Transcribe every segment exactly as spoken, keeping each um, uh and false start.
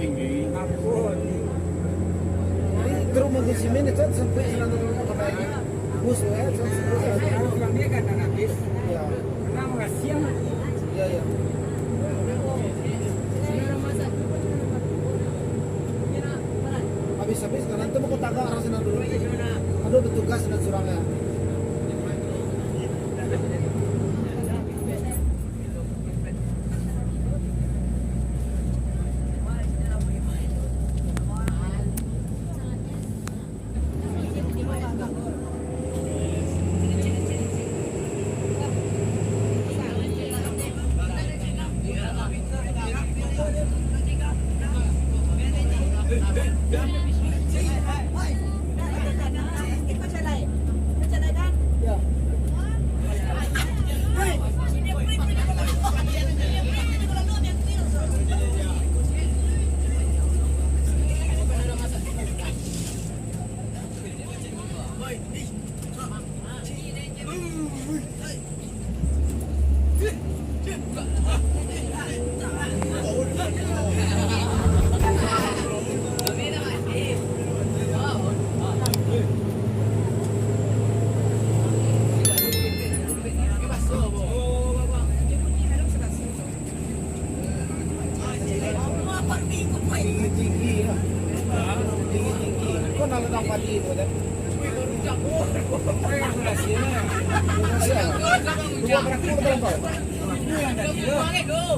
Tinggi. Jadi, truk mangkusimin itu sampai sana dulu, sampai bus, ya, sampai bus. Ya. Ya, ya. Habis-habis, kan, nanti mau kota arah sana dulu. Ada petugas dan surangnya. Tinggi-tinggi, ya. Tinggi-tinggi. Kau nak ladang padi tu, kan? Dua beraku dalam kau.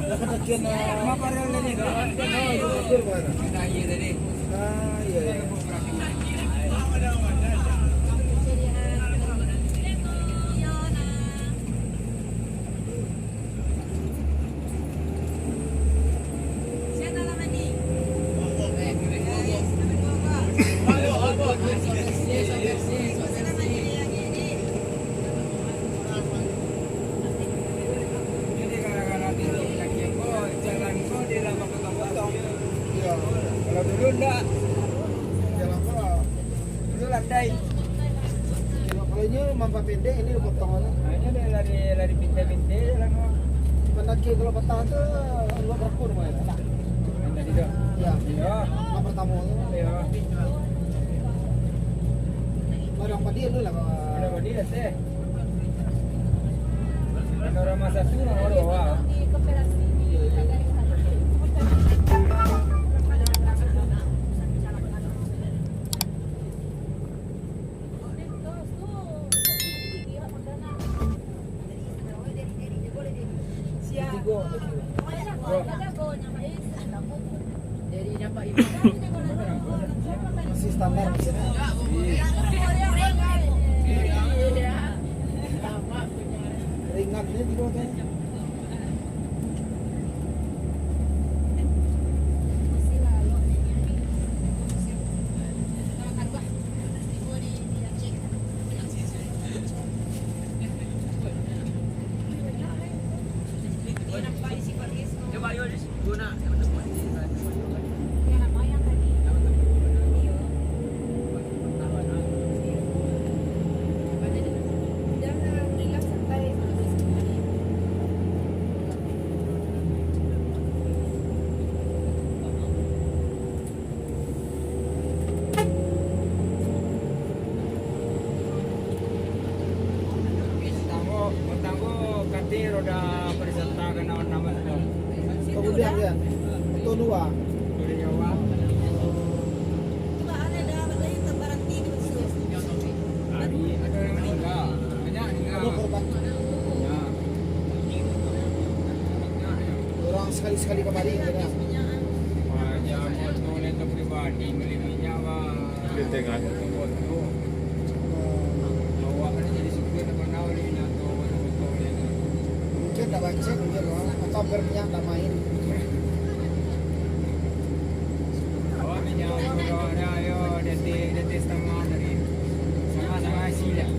Dah katakan, ah, ah, iya, iya. Jadi, gara-gara di kaki ko, jalan ko di lambang potong-potong. Iya. Kalau dulu ndak. Jalan ko lah. Dulu landai. Kalau ini mampang pendek, ini potongan. Nah, ini ada lari, lari pintai-pintai jalan ko. Pendaki kalau patah tu, dua beraku rumah ya. Yang tadi tu? Ya. Iya. Yang pertama tu. Iya. Ladang padi dulu lah, Pak. Ladang padi dah, teh. Panorama satu, nomor dua. Masih standar di sini. Ringan ni di bawah tu. Tanggo, tanggo kati roda pariwisata ka nawan-nawan tu. Kemudian dia, motor dua. Dari Jawa. Hari ada yang meninggal. Banyak meninggal. Ada korban. Banyak. Orang sekali-sekali kamari, gitu ya. Wah, ya, motor itu pribadi, beli minyak, Bang. Di tengah. Awak kan jadi supir, tak pernah beli minyak tu, motor ni. Mungkin tak baca, mungkin, Bang. Atau berminyak tak main. Awak minyak, awak dah, yo, dia teh, dia teh setengah tadi. Sama-sama isi lah.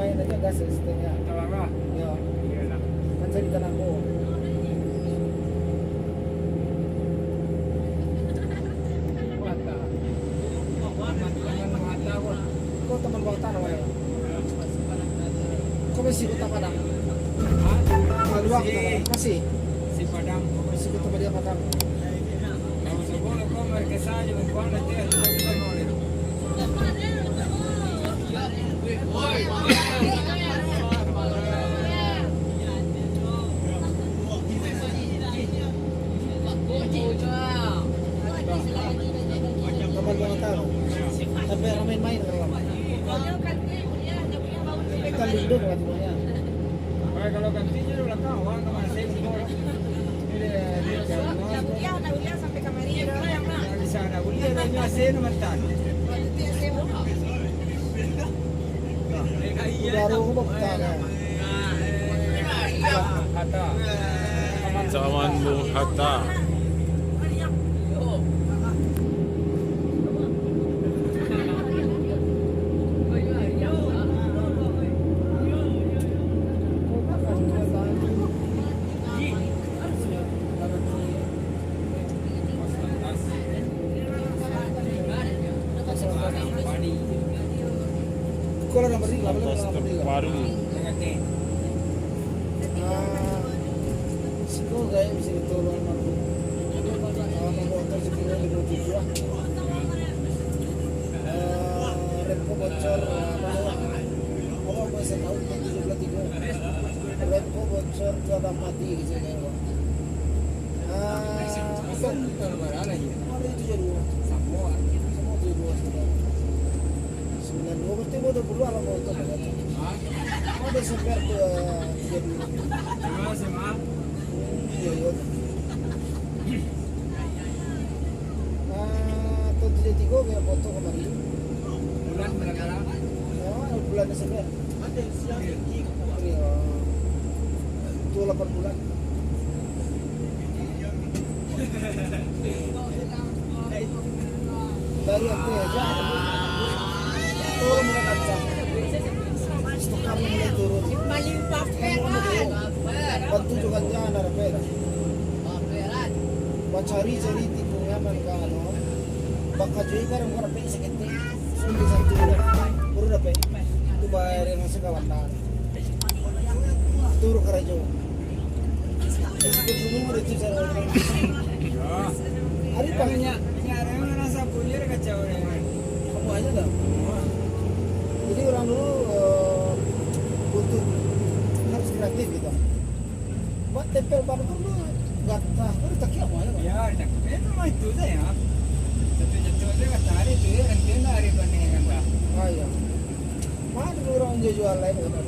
Nanti gas ya, setengah. Talang lah. Ya. Iyalah. Kan saya di Tanah Ambo. Kau teman Bang Tan, weh. Kau masih Kota Padang? Hah? Keluar Kota Padang. Masih? Si Padang. Masih Kota Padang, Padang. Taman Bangka. Sampai ramai main kalau. Kita lindung lah semuanya. Kalau gantinya di belakang, orang kemana saya. Ini dia, dia. Udah, udah, udah, sampai kamari. Udah, udah, udah. Bisa ada uliah, ada nyo A C no mantan. Udah, udah, udah, udah. Zaman Bung Hatta. Lantas terparu. Ah, siko gaek bisa ditolong, Bang. Ah, motor siko limo tujuah. Eh, rem ko bocor, ah, apa, apa, saya tahu, tujuh belas tiga. Rem ko bocor, tu ada mati, gitu, ya, Bang. Ah, bukan. Ada itu jadi dua. Sama. Sama tu dua sudah. Sembilan dua berarti mau dua puluh alam motor. Hah? Ada sampai ke tiga dua. Sama, sama. Iya, iya. Ah, tahun tujuh tiga kayak foto kemarin. Bulan berapa? Ya, bulan Desember. Iya. Itu delapan bulan. Dari aku aja. Turun mulai kancang. Stok kami mulai turun. Bantu juga jangan ada beres. Bacari-cari tipu nyaman ka anu. Bakajui barang-barang pe sakit. Sampai satu bulan. Baru dapat. Itu bayar yang masuk kawan dah. Turun karajo. Itu dulu udah itu cara orang. Hari paginya. Ini ada yang orang sapu, dia ada kacau, ya. Kamu aja dah. Jadi orang dulu, eh, butuh harus kreatif gitu. Buat tempel ban tu lu gatah, lu takiak apa ya? Ya, takiak. Ya, memang itu saja. Jatuh-jatuh aja gatah hari itu ya, nanti lah hari banding gatah. Ah, iya. Mana dulu orang jual-jual lain kan? Ah.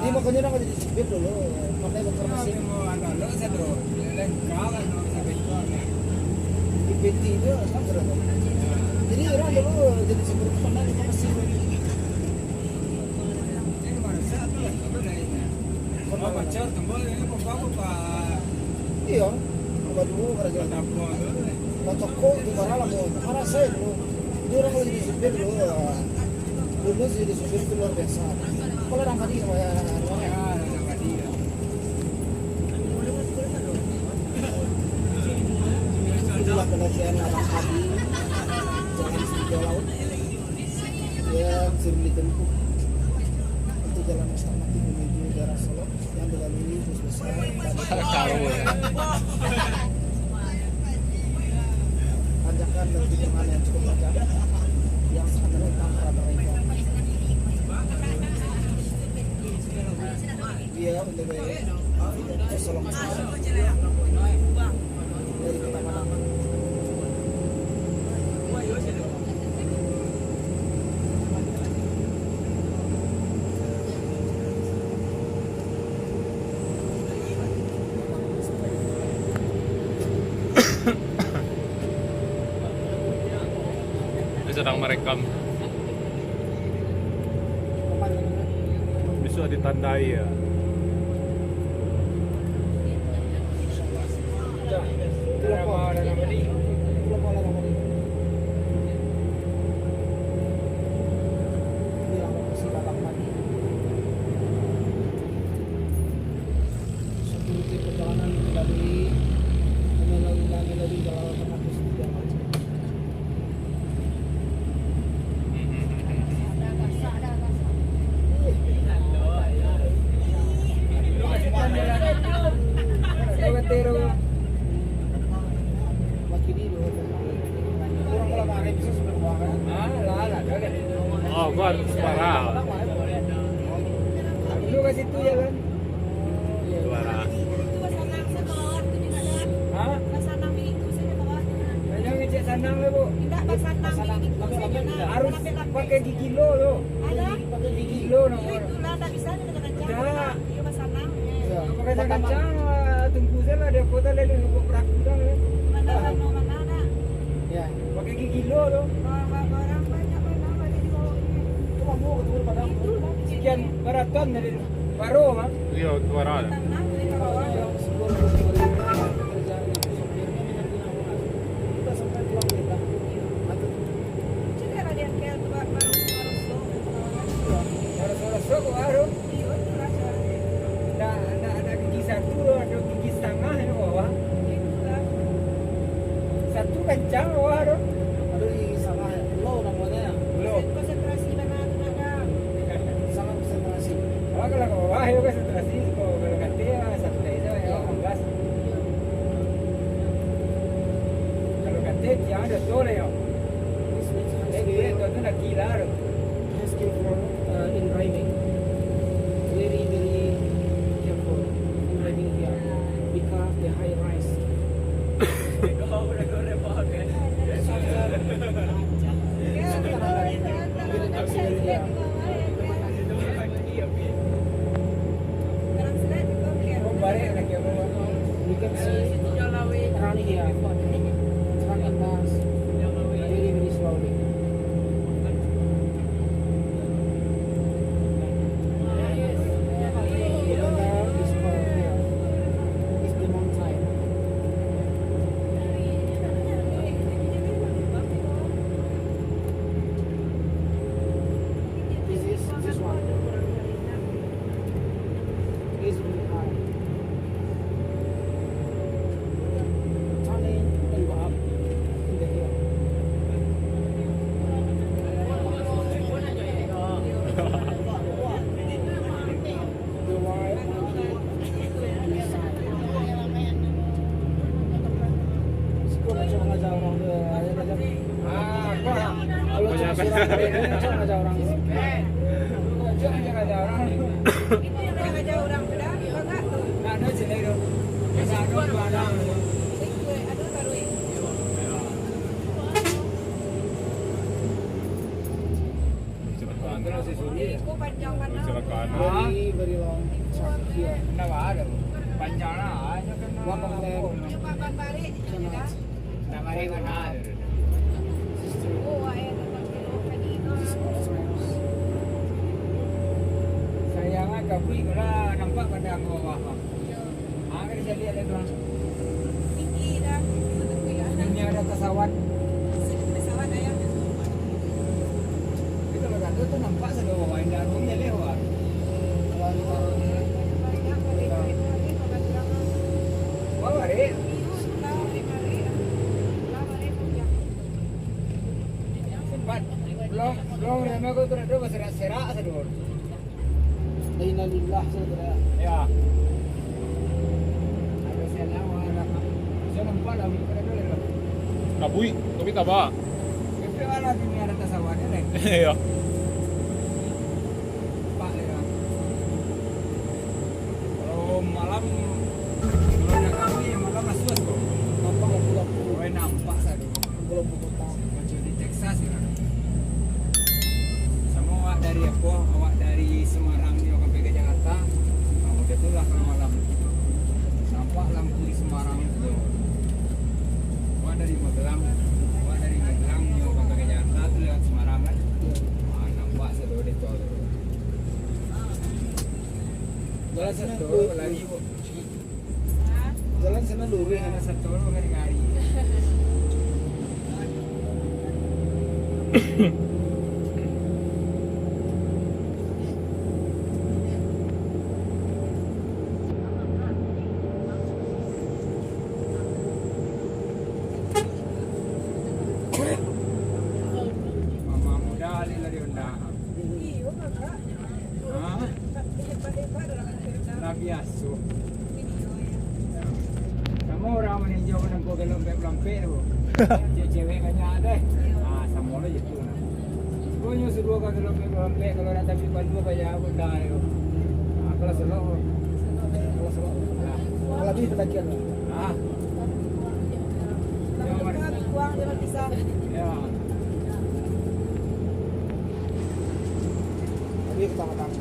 Jadi makanya orang jadi sipir dulu, pandai bakar mesin. Mau agak lo satu, lain kawan lo sampai itu kan. Di peti itu kan sudah. Jadi orang dulu jadi sipir itu pandai bakar mesin. Ini mana satu lah, apa lainnya? Apa pacar tembok ini apa apa apa? Iya, apa dulu kerajaan. Apa apa? Kota kok di mana lah mau? Mana saya dulu? Ini orang lagi di sipir dulu. Dulu sih di sipir itu luar biasa. Kalau orang tadi sama ya, orang ya. Itulah pengertian orang tadi. Jangan di laut. Yang sering ditempuh untuk jalan alternatif menuju daerah Solok yang dilalui bus besar dan tanjakan dan tikungan yang cukup tajam yang sangat menentang rata-rata. Iya, untuk ke Solok. Dari Kota Padang. Dia sedang merekam. Bisa ditandai ya. Dulu ka situ jalan. Itu basanang se ka bawah tu di bawah. Ha? Basanang di itu se ka bawah. Jangan ngecek sanang lah, Bu. Indak, basanang di itu se ka bawah. Harus pakai gigi lo tu. Ada? Gigi lo namo. Iyo, itulah, ndak bisa ni kancang. Indak. Iyo, basanang. Iyo. Pakai kancang, ah, tunggu se lah, dia kota lalu nunggu perahu dah, ya. Mana, mana, mana, nak? Ya. Pakai gigi lo tu. Wah, wah, barang banyak, mana, banyak di bawah ni. Itu bambu, betul, padahal. Itulah. Sekian baraton dari baru, ha? Iyo, itu barang. Tanah dari bawah. Cegahlah dia kayak tu, Pak, baru, baru slow. Baru slow, slow, baru. Iyo, itulah caranya. Ndak, ndak, ndak gigi satu doh, ado gigi satangah di bawah. Itulah. Satu kancang bawah tu. Ado gigi satangah, lo namonyo. Lo. Konsentrasi bana tu ndak ado. Sangat konsentrasi. Kalau, kalau ka bawah, yo konsentrasi. Kalau, kalau katek, ah, santai se, yo, gas. Kalau katek, jangan ado tu lah, yo. This means Eh, gue, tu, tu nak gila tu. Just careful, uh, in driving. Very, very careful in driving here because the high rise. You can see around here, truck and bus, very, very slowly. This is this one. Is really high. Turning and go up in the hill. The wide monkey is silent. Siko macam aja orang tu, ya, macam Ah, apa? Kalau cuma surang kering, macam aja orang tu. Macam aja orang. Itu yang aja orang tu dah, agak tu. Nah, ada sini tu. Ada, ada, ada. Itu, ada taruh. Kecelakaan. Iko panjang bana. Kecelakaan. Very, very long truck here. Kenapa ada? Panjang lah, aja kena. One of them. Coba ban balik, cannot. Nak balik mana? Oh, wah, eh, dapat kilo tadi. Sayang ah, kabui ko lah nampak pada angku bawah. Iyo. Ah, kan jadi ada tu. Tinggi dah. Ini ada pesawat. Pesawat, ayah. Tapi kalau kata tu nampak sado bawah indah tu, dia lewat. Banyak, banyak, banyak, banyak. Wah, Rik. Iyo, sudah, Rik, Rik. Sudah, Rik, Rik. Sempat. Belum, belum, nama aku tu dah berserak-serak sado. Innalillah, saudara. Ya. Ada sialan, ada apa? Saya nampak lah, bukan ada lah. Kabui, tapi tabak. Tapi malah dunia ada tasawuf, ya, Nek? Iya. Nampak, ya. Kalau malam, kalau nak kabui, malam lah suas, kok. Nampak lah, pulang. Oh, nampak, sado. Macam di Texas, ya. Samo awak dari apo? Awak dari Semarang nyo sampai ka Jakarta. Nah, macam tu lah kalau malam. Nampak lampu di Semarang tu. Awak dari Magelang, awak dari Magelang nyo sampai ka Jakarta tu lewat Semarang kan. Ah, nampak sado di tol tu. Jalan satu lagi, Bu. Jalan sana luruih, anak satu orang kari-kari. Mama muda alih lari Honda. Iyo, Kakak. Hah? Hebat-hebat orang Honda. Lah biaso. Samo urang maninjau nampak galak lampek-lampek tu. Cewek-cewek banyak deh. Ah, samo lah je tu nah. Pokoknyo suruah ka kalau lambek, kalau nak tapi bantu apa ya, benda yo. Ah, kalau selok, kalau selok. Kalau habis pendakian. Ah. Ya. Habis petang-petang.